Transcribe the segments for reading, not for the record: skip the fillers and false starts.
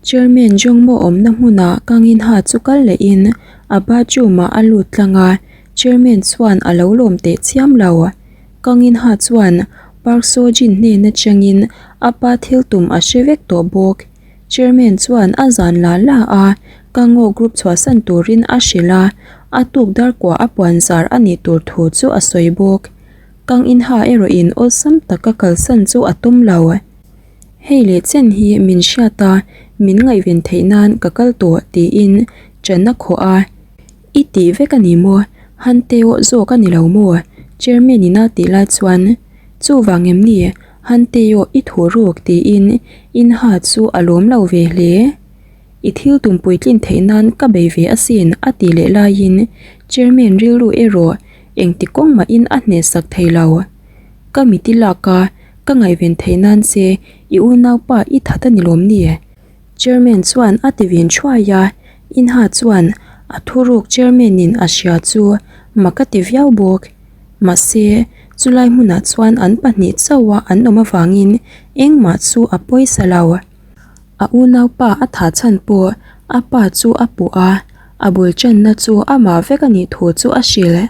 Chairman Jongmo awmna hmunah Kang In-ha chu kal lehin a bathroom ah a lut tlang a, Chairman chuan a lo lawm teh chiam lo. Kang In-ha chuan Park Seo-jin hnen atangin a pa thil tum a hre vek tawh bawk. Chairman chuan a zan la la a, Kang-aw group chhuahsan turin a hrilh a, a tuk dar kuah a puan zar a nih tur thu chu a sawi bawk. Kang In-ha erawhin awlsam taka kalsan chu a tum lo. Hei leh chen hi min hriat a, min ngaihven theih nan ka kal tawh tiin ṭan a khawh a. I tih vek a ni maw? Han teo zawk a ni lo maw? Chairman in a tih lai chuan, Chuvang em ni? Han teo i thuh ruk tiin Inha chu a lawm lo ve hle. I thil tum puitlin theih nan ka bei ve asin a tih leh laiin Chairman rilru erawh engti kawng mahin a hnehsak thei lo. Ka mit i lak a, ka ngaihven theih nan che i unaupa i that a ni lawm ni? Chairman chuan a ti vin thuai a, Inha chuan a thuruk chairman in a hria chu mak a ti viau bawk. Mahse, chulai hmunah chuan an pahnih chauha an awm avangin engmah chu a pawisa lo. A unaupa a thah chhan pawh a pa chu a puh a, a bul channa chu amah vek a nih thu chu a hrilh.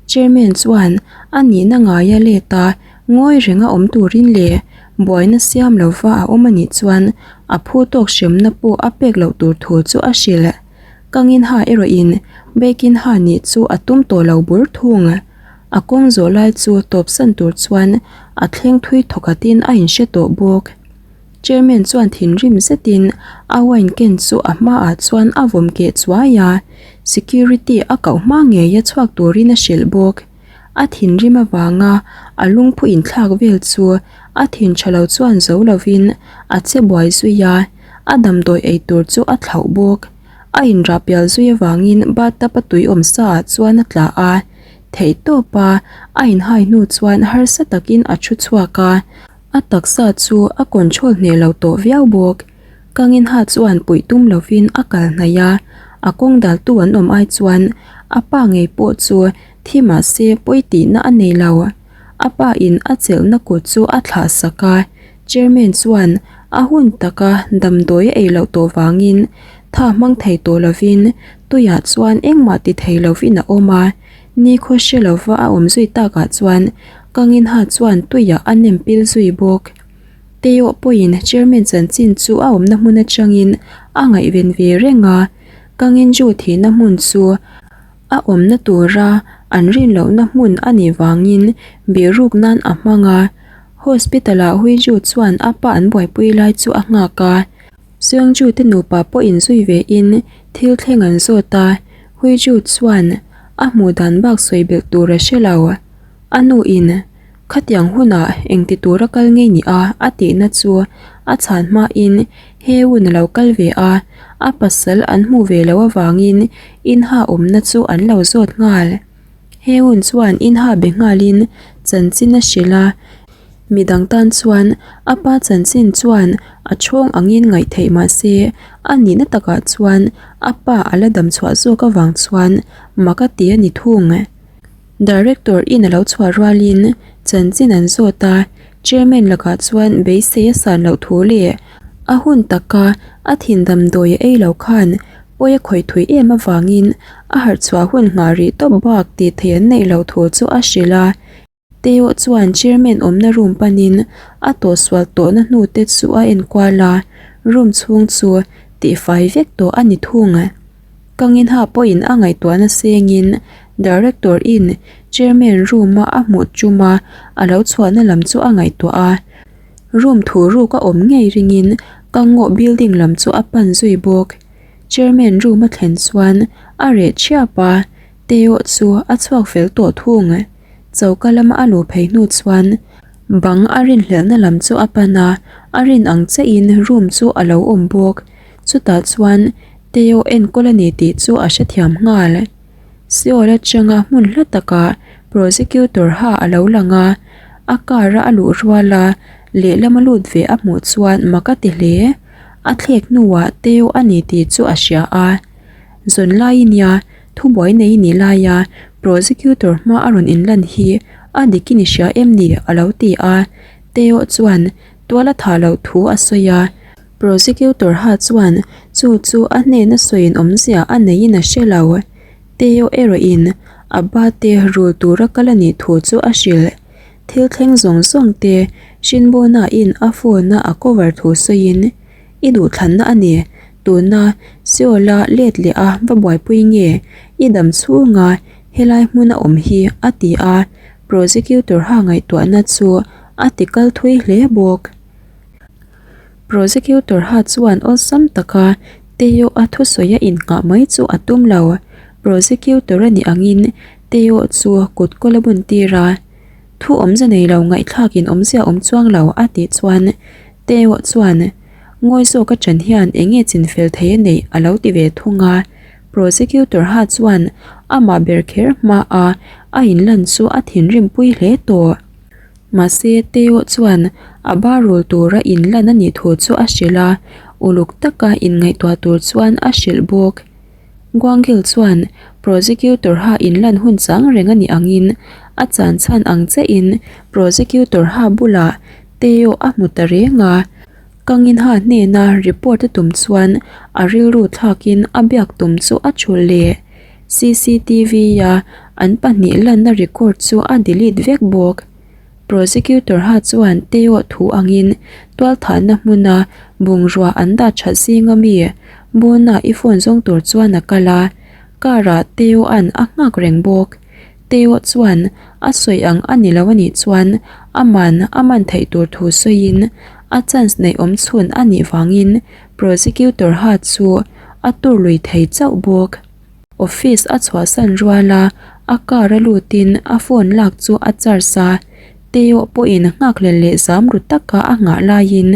Chairman chuan a nihna ngaia let a, ngawi renga awm turin leh buaina siam lova a awm a nih chuan a phu tawk hremna pawh a pek loh tur thu chu a hrilh. Kanginha erawhin Bekinha nih chu a tum tawh lo bur thung. A kawng zawh lai chu tawpsan tur chuan a thleng thui thawkhatin a inhre tawh bawk. Chairman chuan thinrim zetin a wine ken chu a hmaah chuan a vawm keh chuai a, security a koh hma ngei a chhuak turin a hrilh bawk. A thinrim avanga a lungphu inthlak vel chu a thin tha lo chuan zo lovin a che buai zui a, a damdawi ei tur chu a thlauh bawk. A inrah pial zui avangin bathtub a tui awm sa ah chuan a tla a, theihtawpa a inhai hnu chuan harsa takin a thu chhuak a. A taksa chu a control hneh lo tawh viau bawk. Kanginha chuan puih tum lovin a kal hnaih a, a kawng daltu an awm ai chuan a pa ngei pawh chu thi mah se pawi tihna a nei lo. A pa in a chelhna kut chu a thlah sak a, chairman chuan a hun taka damdawi a ei loh tawh vangin tha hmang thei tawh lovin tuiah chuan engmah ti thei lovin a awm a. Nikhaw hre lova a awm zui takah chuan Kanginha chuan tuiah a nem pil zui bawk. Teo pawhin chairman chanchin chu a awmna hmun atangin a ngaihven ve reng a, Kanginju thihna hmun chu a awmna tura an rin lohna hmun a nih vangin bihruk nan a hmang a. Hospital-ah Huiju chuan a pa an buaipui lai chu a nghak a. Seungju te nupa pawh inzui ve in thil thleng an zawt a, Huiju chuan a hmuh dan bak sawi belh tur a hre lo. A nu in khatiang hunah engti tura kal ngei ni a a tihna chu a chhan hma in Heun a lo kal ve a, a pasal an hmuh ve loh avangin Inha awmna chu an lo zawt nghal. Heun chuan Inha be nghalin chanchin a hrilh a. Midang tan chuan a pa chanchin chuan a chhawng angin ngaih theih mah se a nihna takah chuan a pa a la dam chhuah zawk avang chuan mak a ti a ni thung. Director in a lo chhuah rualin chanchin an zawt a, chairman lakah chuan beisei a san loh thu leh a hun taka a thin damdawi a ei lo khan pawi a khawih thui em avangin a harh chhuah hun nghah rih tawp bak tih theih an neih loh thu chu a hrilh a. Teo chuan chairman awmna room panin a tawhsual tawhna hnu te chu a enkual a, room chhung chu tihfai vek tawh a ni thung. Kanginha pawhin a ngaihtuahna sengin director in chairman room a a hmuh tuma a lo chhuahna lam chu a ngaihtuah a, room thu ruk a awm ngei ringin Kangawh building lam chu a pan zui bawk. Chairman room a thlen chuan a reh thiap a, Teo chu a chhuak fel tawh thung. Choka lama a luh phei hnu chuan bang a rinhlelhna lam chu a pan a, a rin ang chiahin room chu a lo awm bawk. Chutah chuan Teo enkawl a ni tih chu a hrethiam nghal. Seoul atanga hmun hla takah prosecutor ha a lo lang a, a car a a luh rual a, lehlama lut ve a hmuh chuan mak a ti hle. A thlek hnuah Teo a ni tih chu a hria a. Zawn lai nia Thubuai nei ni laia prosecutor hma a rawn inlan hi a dik in i hria em ni? a lo ti a. Teo chuan tual a thah loh thu a sawi a. Prosecutor ha chuan chu chu a hnena sawiin awmzia a neiin a hre lo. Teo erawhin a ba te rul tura kal a nih thu chu a hrilh. Thil thleng zawng zawng te Shinbona-in a phone-a a cover thu sawiin, I duhthlanna a ni, tuna Seoul-a let leh a va buaipui nge i dam chhunga helai hmuna awm hi a ti a, prosecutor ha ngaihtuahna chu a ti kal thui hle bawk. Prosecutor ha chuan awlsam taka Teo a thusawi a innghah mai chu a tum lo. Prosecutor a nih angin Teo chu kut kawl a bun tir a, Thu awmze nei lo ngaihthlakin awmzia awm chuang lo a tih chuan Teo chuan ngawi zawk a ṭan hian eng nge chinfel thei a neih a lo ti ve thung a. Prosecutor ha chuan amah ber kher hma a a inlan chu a thinrim pui hle tawh. Mahse Teo chuan a bar rul tura inlan a nih thu chu a hrilh a, uluk taka inngaihtuah tur chuan a hrilh bawk. Guangil chuan Prosecutor ha inlan hun chang reng a nih angin a chan chhan ang chiahin Prosecutor ha bulah Teo a hmu ta reng a. Kanginha hnena report a tum chuan a rilru thlakin a biak tum chu a thulh leh. CCTV-a an pahnih lanna record chu a delete vek bawk. Prosecutor ha chuan Teo thu angin tualthahna hmuna bungrua an dah that zinga mi Bona i phone zawng tur chuan a kal a, car-ah Teo-a'n a nghak reng bawk. Teo chuan a sawi ang a ni lo a nih chuan aman a man theih tur thu sawiin a chance neih awm chhun a nih vangin Prosecutor ha chu a tur lui thei chauh bawk. Office a chhuahsan rual a, a car a lutin a phone lak chu a charge a, Teo pawhin nghakhlel leh zam ru taka a nghah laiin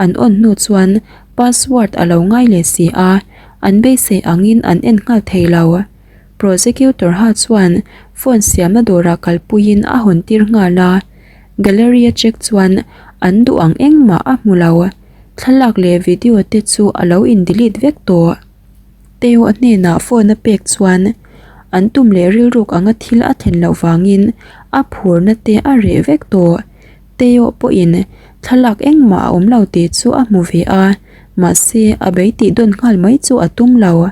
an on hnu chuan password a lo ngai leh si a, an beisei angin an en nghal thei lo. Prosecutor ha chuan phone siamna dawrah kalpuiin a hawn tir nghal a, gallery a check chuan an duh ang engmah a hmu lo, thlalak leh video te chu a lo in delete vek tawh. Teo a hnenah phone a pek chuan an tum leh rilruk anga thil a thlen loh vangin a phurna te a reh vek tawh. Teo pawhin thlalak engmah a awm lo tih chu a hmu ve a, mahse a bei tih dawn nghal mai chu a tum lo.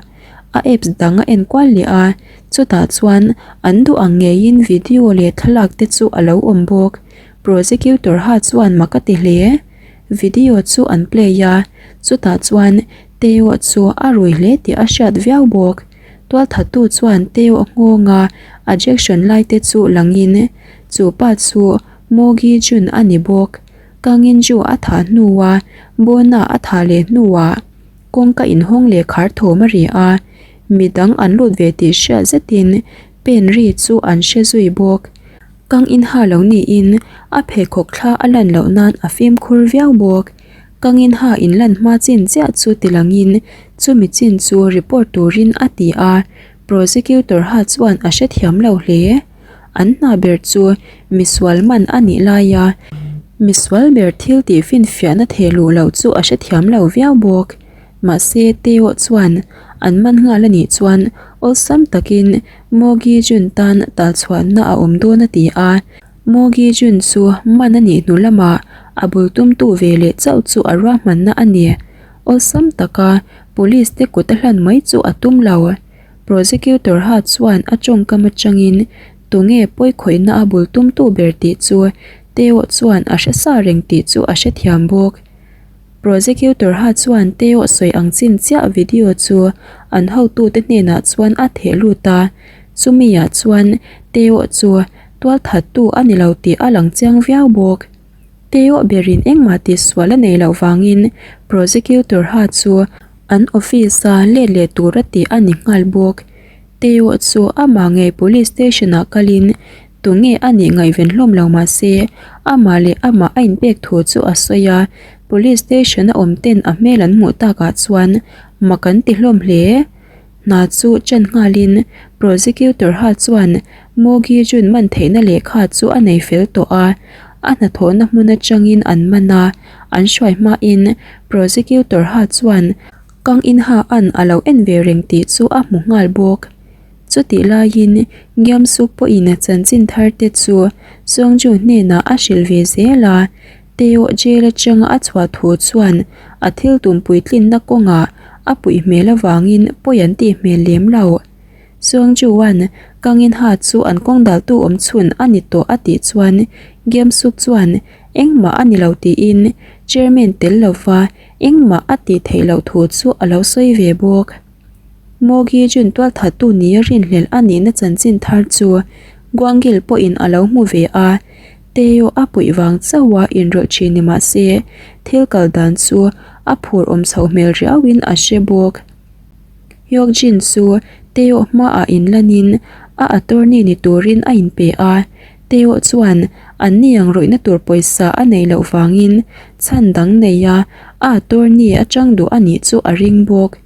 A apps dang a en kual leh a, chutah chuan an duh ang ngeiin video leh thlalak te chu a lo awm bawk. Prosecutor ha chuan mak a ti hle. Video chu an play a, chutah chuan Teo chu a rui hle tih a hriat viau bawk. Tualthattu chuan Teo nghawnga a jection lai te chu langin chu pa chu Mogi Jun a ni bawk. Kangin Ju a thah hnua Bona a thah leh hnuah kawngka inhawng leh khar thawm a ri a, midang an lut ve tih hriat zetin pen ri chu an hre zui bawk. Kang inha lo niin a pheikhawk thla a lan loh nan a fimkhur viau bawk. Kang inha inlan hma chin chiah chu tilangin chumi chin chu report turin a ti a, prosecutor ha chuan a hrethiam lo hle. An hna ber chu misual man a nih laia misual ber thil tih finfiahna theh luh loh chu a hrethiam lo viau bawk. Mahse Teo chuan an man nghal a nih chuan awlsam takin Mo Gi Jun tan talchhuahna a awm dawn a ti a. Mo Gi Jun chu man a nih hnu lamah a bul tumtu ve leh chauh chu a ruahmanna a ni. Awlsam taka police te kut a hlan mai chu a tum lo. Prosecutor ha chuan a tawngkam atangin tunge pawikhawihna a bul tumtu ber tih chu Teo chuan a hre sa reng tih chu a hrethiam bawk. Prosecutor ha chuan Teo sawi ang chin chiah video chu an hotute hnenah chuan a theh lut a, chumi ah chuan Teo chu tualthattu a ni lo tih a lang chiang viau bawk. Teo berin engmah tihsual a nei loh vangin Prosecutor ha chu An office a let leh tur a tih a ni nghal bawk. Teo chu amah ngei police station ah kalin tunge a nih ngaihven hlawm lo mah se amah leh amah a inpek thu chu a sawi a, police station a awm ten a hmel an hmuh takah chuan mak an ti hlawm hle. Hna chu ṭan nghalin prosecutor ha chuan Mogi Jun man theihna lehkha chu a nei fel tawh a, a hnathawhna hmun aṭangin an man a, an hruai hmain prosecutor ha chuan Kang In Ha an a lo en ve reng tih chu a hmu nghal bawk. Chutih laiin Ngiam Suk pawhin chanchin thar te chu Songju hnenah a hrilh ve zel a, Teo jail atanga a chhuah thu chuan a thil tum puitlinna kawngah a puih hmel avangin pawi an tih hmel lem lo. Seongju-a'n Kang In-ha chu an kawng daltu awm chhun a ni tawh a tih chuan Geum-suk chuan engmah a ni lo tiin chairman tel lova engmah a tih theih loh thu chu a lo sawi ve bawk. Mo Gi-jun tualthattu nia rinhlelh a nihna chanchin thar chu Gwangil pawhin a lo hmu ve a, Teo a puih vang chauha inrawlh thin ni mah se thil kal dan chu a phur awm chhoh hmel riauin a hre bawk. Hyuk-jin chu Teo hmaah inlanin a attorney ni turin a inpe a, Teo chuan an ni ang rawihna tur pawisa a neih loh vangin chhan dang neia a attorney atang duh a nih chu a ring bawk.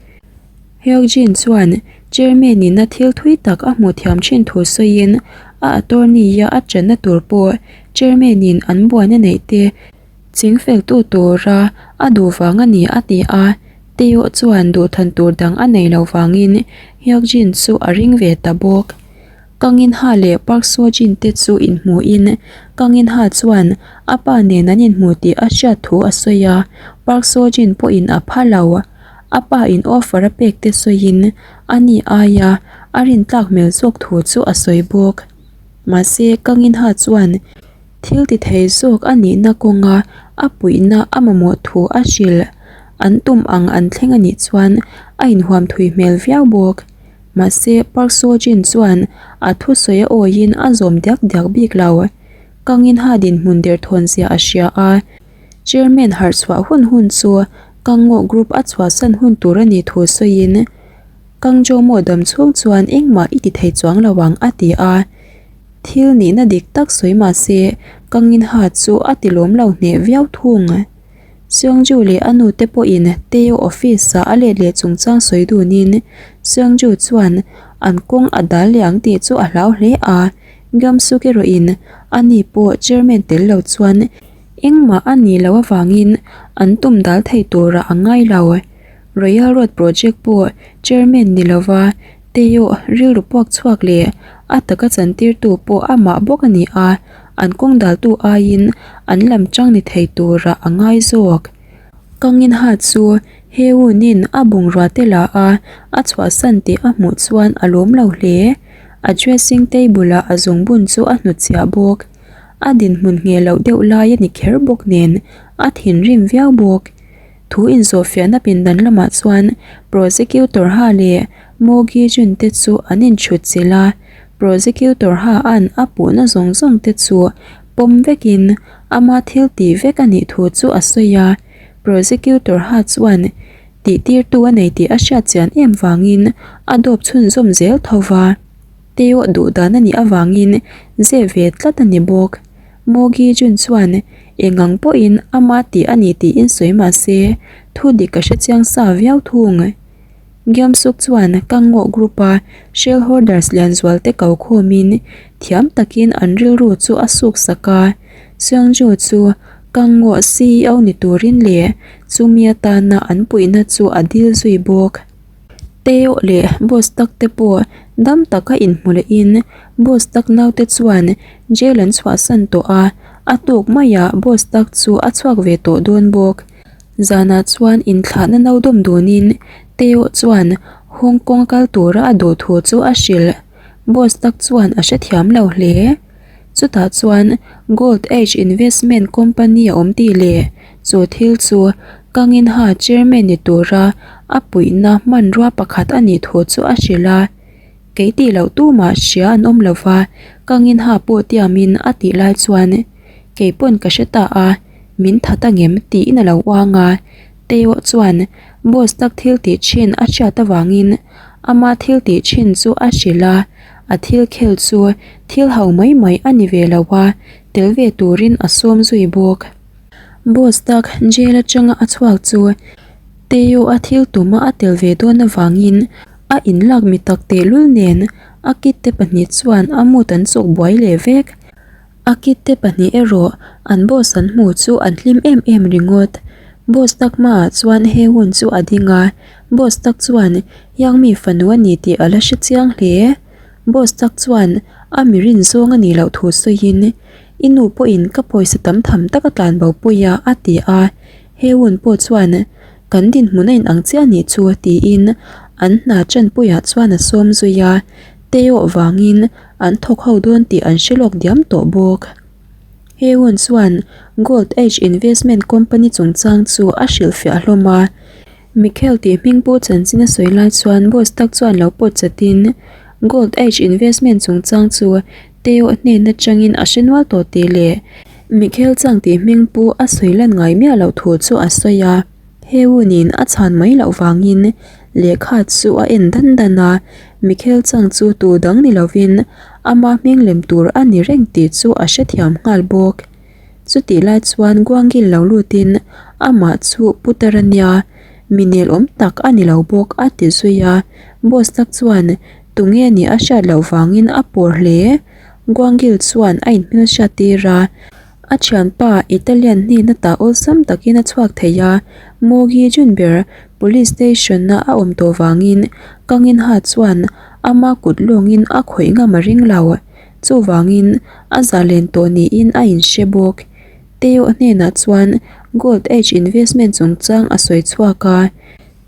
Hyuk-jin chuan chairman in a thil thui tak a hmuh thiam thin thu sawiin a attorney-a a channa tur pawh chairman in an buaina neih te chingfeltu tura a duh vang a ni a ti a, Teo chuan duhthan tur dang a nei loh vangin Hyuk-jin chu a ring ve ta bawk. Kang In-ha leh Park Seo-jin te chu inhmuhin Kang In-ha chuan a pa nen an inhmu tih a hriat thu a sawi a, Park Seo-jin pawhin a pha lo. A pa in offer a pek te sawiin a ni aia a rintlak hmel zawk thu chu a sawi bawk. Mahse Kang In-ha chuan thil ti thei zawk a nihna kawnga a puihna a mamawh thu a hrilh. An tum ang an thleng a nih chuan a inhuam thui hmel viau bawk. Mahse, Park Seo-jin chuan a thusawi a awiin a zawm diak diak bik lo. Kang In-ha dinhmun derthawn zia a hria a, Chairman harh chhuah hun hun chu Kang Ngo Group a chhuahsan hun tur a nih thu sawiin, Kang Jo-mo dam chhung chuan engmah i ti thei chuang lo ang a ti a. Thil nihna dik tak sawi mahse, Kang In-ha chu a ti lawm lo hneh viau thung. Seongju leh a nute pawhin Teo office-ah a let leh chungchang sawi dunin Seongju chuan an kawng a dal leh ang tih chu a hlau hle a, Geumsuk erawhin ani pawh chairman tel lo chuan engmah a nih loh avangin an tum dal thei turah a ngai lo. Royal Road project pawh chairman ni lova Teo rilru puak chhuak leh a taka chantirtu pawh amah bawk a ni a, an kawng daltu aiin an lam chang ni thei turah a ngai zawk. Kangin-ha chu Heun-in a bungrua te la a, a chhuahsan tih a hmuh chuan a lawm lo hle. A dressing table-ah a zungbun chu a hnutchhiah bawk. A dinhmun ngheh loh deuh lai a ni kher bawk nen a thinrim viau bawk. Thu inzawhfiahna pindan lamah chuan Prosecutor Ha leh Mo Gi Jun te chu an inchhut chilh a, Prosecutor Ha an a puhna zawng zawng te chu pawm vekin ama thil tih vek a nih thu chu a sawi a, Prosecutor Ha chuan tihtirtu a nei tih a hriat chian em vangin a dawp chhunzawm zel tho va, Teo duh dan a nih avangin zep ve tlat a ni bawk. Mo Gi Jun chuan eng ang pawhin ama tih a ni tiin sawi mah se thu dik a hre chiang sa viau thung. Geom Suk chuan Kang Ngo Group a shareholders Lianzual te ko khawmin thiam takin an rilru chu a suk sak a, Seongju chu Kang Ngo CEO ni turin leh chumi atana an puihna chu a dil zui bawk. Teo leh boss tak te pawh dam taka inhmu lehin boss tak naute chuan jail an chhuahsan tawh a, a tuk maiah boss tak chu a chhuak ve tawh dawn bawk. Zanah chuan inthlahna no dawm dunin Teo chuan Hong Kong a kal tura a duh thu chu a hrilh. Boss tak chuan a hrethiam lo hle. Chutah chuan Gold Age Investment Company a awm tih leh chu thil chu Kangin-ha chairman ni tura a puihna hmanrua pakhat a nih thu chu a hrilh a. Kei tih loh tumah hria an awm lova, Kangin-ha pawh tiamin a tih lai chuan kei pawn ka hre ta a, min that angem tiin a lo uang a. Teo chuan boss tak thil tih thin a hriat avangin ama thil tih thin chu a hrilh a, a thil khel chu thil ho mai mai a ni ve lo a, tel ve turin a sawm zui bawk. Boss tak jail atanga a chhuak chu Teo a thil tuma a tel ve dawn avangin a inlak mi tak tehlul nen a kid te pahnih chuan a mood an chawk buai leh vek. A kid te pahnih erawh an boss an hmu chu an hlim em em ringawt. Boss tak hmaah chuan Hae-won chu a ding a, boss tak chuan Yang mi fanu a ni tih a la hre chiang hle. Boss tak chuan a mi rin zawng a nih loh thu sawiin, I nu pawhin ka pawisa tam tham tak a tlan bo pui a a ti a. Hae-won pawh chuan. Kan dinhmun a inang chiah nih chu tiin an hna chanpuiah chuan a sawm zui a, Teo vangin an thawk ho dawn tih an hre lawk diam tawh bawk. He hun chuan Gold Age Investment Company chungchang chu a hrilhfiah hlawm a. Michael tih hming pu chanchin a sawi lai chuan boss tak chuan lo pawt chatin Gold Age Investment chungchang chu Teo hnen atangin a hre nual tawh tih leh Michael Chang tih hming pu a sawi lan ngai miah loh thu chu a sawi a. Heunin a chhan mai loh vangin lehkha chu a en dan dan a, Michael Chang chu tu dang ni lovin ama hming lem tur a ni reng tih chu a hrethiam nghal bawk. Chutih lai chuan Guangil lo lutin amah chu putar a nia, mi nel awm tak a ni lo bawk a ti zui a. Boss tak chuan tunge nih a hriat loh vangin a pawr hle. Guangil chuan a inhmel hriat tir a, a thianpa Italian hnen ata awlsam takin a chhuak thei a, Mogi Junber Police Station a a awm tawh vangin Kangin Ha chuan ama kut lawngin a khawih ngam a ring lo. Chuvangin a zalen tawh niin a inhre bawk. Teo hnenah chuan Gold Age Investment chungchang a sawi chhuak a,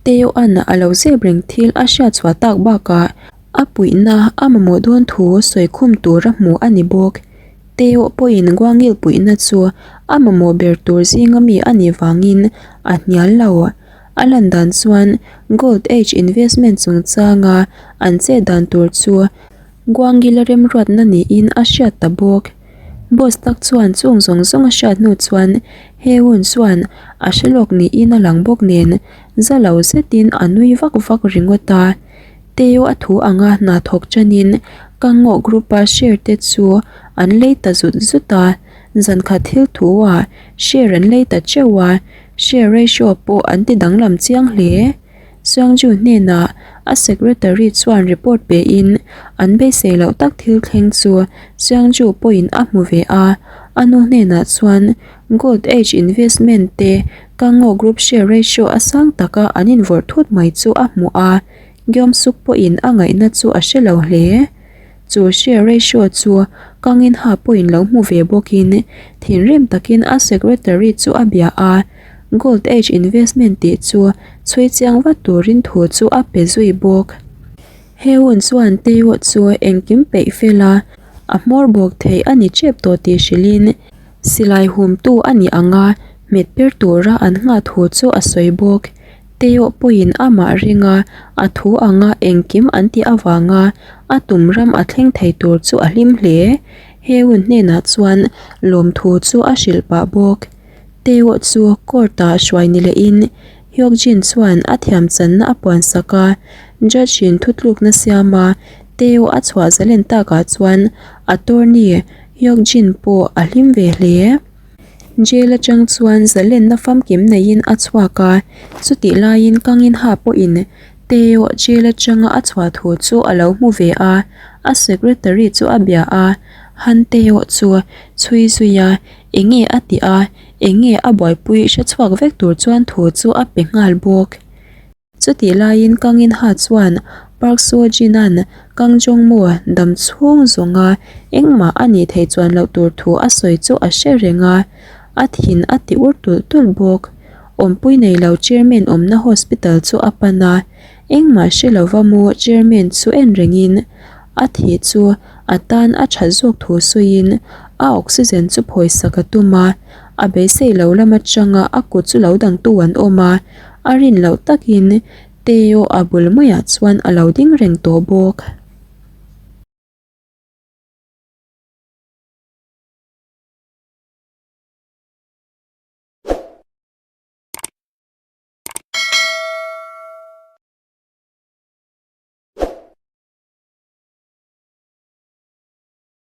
Teo-a'n a lo zep reng thil a hriat chhuah tak bakah a puihna a mamawh dawn thu sawi khum tur a hmu a ni bawk. Teo pawhin Guangil puihna chu a mamawh ber tur zinga mi a nih vangin a hnial lo. A lan dan chuan Gold Age Investment chungchanga an chet dan tur chu Guangila remruatna niin a hriat ta bawk. Boss tak chuan chung zawng zawng a hriat hnu chuan he hun chuan a hre lawk niin a lang bawk nen za lo zetin a nui vak vak ringawt a. Teo a thu anga hna thawk chanin Kangawh group-a share te chu an lei ta zut zut a, zankhat thil thu-ah share an lei ta teuh a, share ratio pawh an ti danglam chiang hle. Seungju hnenah a secretary chuan report pein an beisei loh tak thil thleng chu Seungju pawhin a hmu ve a, a nu hnenah chuan Gold Age Investment te Kangoo Group share ratio a sang taka an invawrh thut mai chu a hmu a, Gyeomsuk pawhin a ngaihna chu a hre lo hle. Chu share ratio chu Kangin Ha pawhin lo hmu ve bawkin thinrim takin a secretary chu a bia a, Gold Age Investment tih chu chhui chiang vat turin thu chu a pe zui bawk. He hun chuan Teo chu engkim peih fel a, a hmawr bawk theih a ni tep tawh tih hrilhin silai humtu a nih anga hmet per tura an nghah thu chu a sawi bawk. Teo pawhin amah ringa a thu anga engkim an tih avanga a tum ram a thleng thei tur chu a hlim hle. He hun hnenah chuan lawmthu chu a hrilh pah bawk. Teo chu court ah hruai ni lehin Hyuk-jin chuan a thiam channa a puan sak a, judge in thutlukna siam a, Teo a chhuah zalen takah chuan attorney Hyuk-jin pawh a hlim ve hle. Jail atang chuan zalenna famkim neiin a chhuak a, chutih laiin Kangin-ha pawhin Teo jail atanga a chhuah thu chu a lo hmu ve a, a secretary chu a bia a, Han Teo chu chhui zui a, Enge a tih a, enge a buaipui hre chhuak vek tur chuan thu chu a pe nghal bawk. Chutih laiin Kang In Ha chuan Park Seo Jin an Kang Jong Mo dam chhung zawnga engmah a nih theih chuan loh tur thu a sawi chu a hre reng a, a thin a ti ur tulh tulh bawk. Awmpui nei lo chairman awmna hospital chu a pan a, Engmah hre lova mu chairman chu en rengin a thih chu a tan a that zawk thu sawiin a oxygen chu phawisak a tum a, a beisei lo lam atanga a kut chu lo dangtu an awm a, a rin loh takin Teo a bul maiah chuan a lo ding reng tawh bawk.